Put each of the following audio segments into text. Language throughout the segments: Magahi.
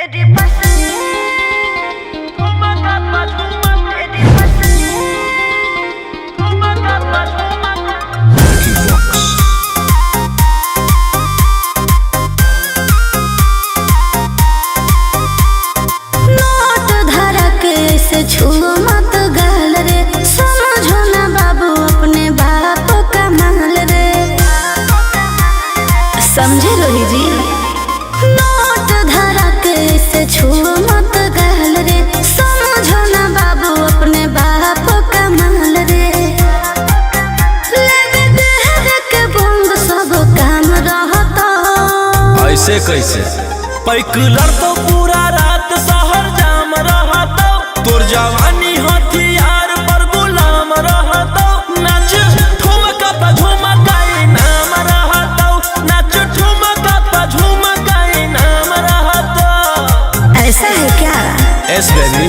नोट धरा के ऐसे छुओ मत गाल रे, समझो ना बाबू अपने बाप का माल रे। समझे रोही जी, नोट धरा के ऐसे छुओ मत गाल रे, समझो ना बाबू अपने बाप का माल रे। लेवे देह के बंग सब काम रहता। ऐसे कैसे पैकुलर तो पूरा रात शहर जाम रहतो, तोर जवानी हथियार पर गुलाम रहतो। नाच ठुमका पा झुमका इनाम रहतो, नाच ठुमका पा झुमका इनाम रहतो। ऐसा है क्या? Yes baby.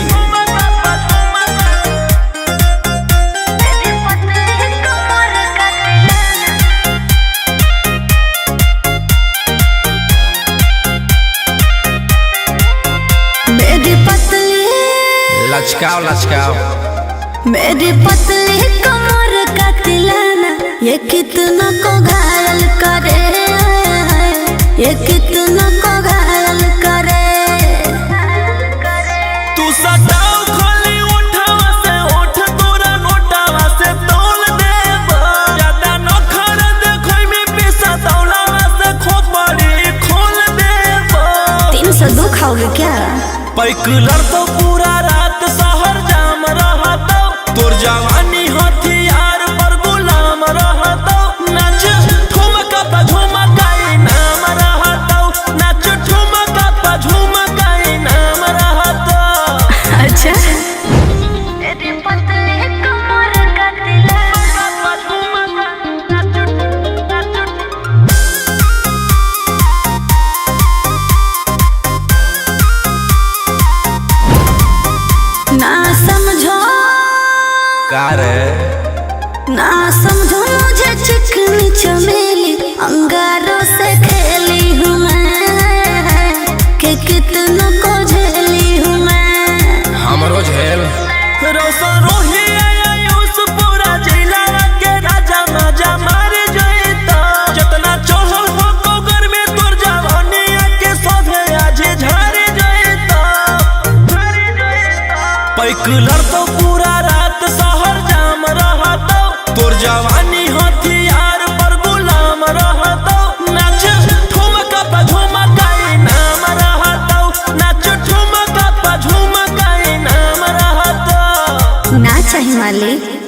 मेरी पतली लचकाओ लचकाओ, मेरी पतली कमर का तिलाना, ये कितना को घायल करे, ये कितना को घायल करे। तू सटाओ खोली उठावा से उठ, तोरा नोटावा से तोल देब। ज्यादा नखर देखै में पैसा तौलावा से खोपड़ी खोल देब। 302 खाओगे क्या? पैकुलर तो पूरा रात शहर जाम रहतो, तोर जवानी हथियार पर गुलाम रहतो। नाच ठुमका पा झुमका इनाम रहतो, नाच ठुमका पा झुमका इनाम रहतो। अच्छा। ना समझो का रे, ना समझो मुझे चिकनी चमेली, अंगारों से खेली हूँ मैं, कि कितनों को झेली हूँ मैं। हमरो झेल रोशन रोही आया यूस पूरा जिला के राजा मजा मार जइता। जतना चढ़ल हो गोगर में तोर जवानी के सोधे आज झाड़ जइता। पैकुलर तो पूरा रात शहर जाम रहतो, तोर जवानी हथियार पर गुलाम रहतो। नाच ठुमका पा झुमका इनाम रहतो, नाच ठुमका पा झुमका इनाम रहतो। ना चाहिए मालिक।